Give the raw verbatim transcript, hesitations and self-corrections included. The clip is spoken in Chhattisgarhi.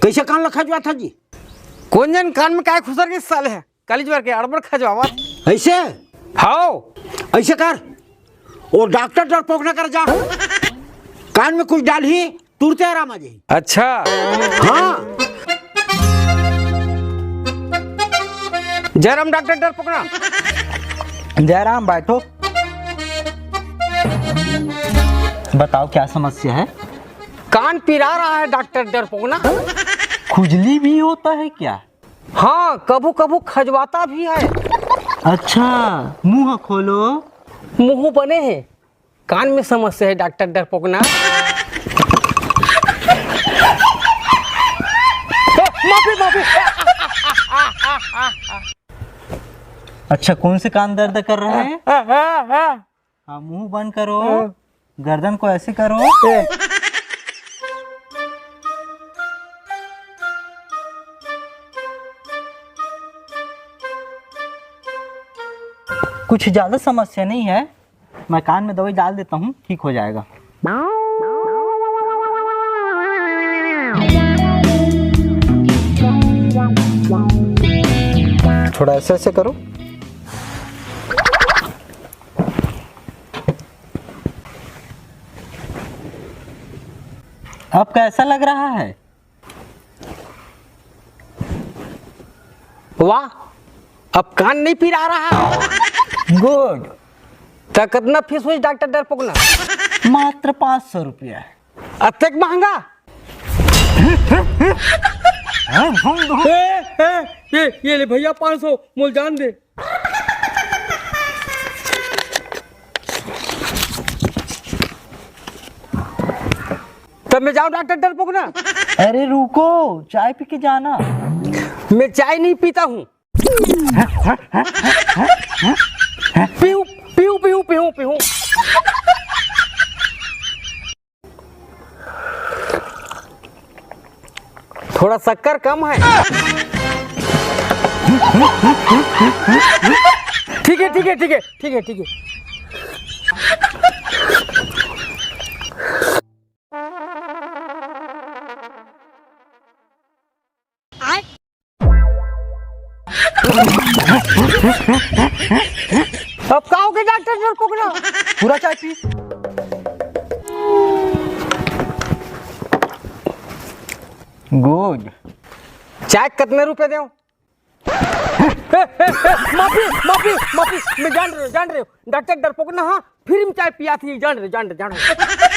कइसे कान ल खजवाथा जी? कोन जन कान में काय खुसर गिस साले ह? कालीच भर के अड़बड़ खजवावत। अइसे? हाव। अइसे कर, ओ डॉक्टर डरपोकना कर जा, कान में कुछ डालही, तुरते आराम आ जाही। अच्छा। हाँ। जय राम डॉक्टर डरपोकना। जय राम, बैठो। बताओ, क्या समस्या है? कान पिरा रहा है डॉक्टर डरपोकना। खुजली भी होता है क्या? हाँ, कभू कभू खजवाता भी है। अच्छा, मुंह खोलो। मुंह बने है, कान में समस्या है डॉक्टर डरपोकना। माफी, माफी। अच्छा, कौन से कान दर्द कर रहे हैं? हाँ, मुंह बंद करो, हाँ। गर्दन को ऐसे करो। ए। कुछ ज्यादा समस्या नहीं है, मैं कान में दवाई डाल देता हूँ, ठीक हो जाएगा। थोड़ा ऐसे ऐसे करो। अब कैसा लग रहा है? वाह, अब कान नहीं पिरा रहा। गुड। त कितना फीस हुई डॉक्टर डरपोकना? मात्र पाँच सौ रुपया। अतेक महंगा? ए, ए, ए, ये ले भैया पाँच सौ, मोल जान दे। तब मैं जाऊं डॉक्टर डरपोकना? अरे रुको, चाय पी के जाना। मैं चाय नहीं पीता हूँ। पीऊ, पीऊ, पीऊ, पीऊ, पीऊ। थोड़ा शक्कर कम है। ठीक है, ठीक है, ठीक है, ठीक है, ठीक है। अब का हो गया डॉक्टर डरपोकना? पूरा चाय पी। गुड। चाय कितने रुपए देऊं? माफी, माफी, माफी, मैं जान रहे हो, जान रहे हो, डॉक्टर डरपोकना, हाँ, फ्री में चाय पिया थी, जान रहे, जान रहे, जान रहे।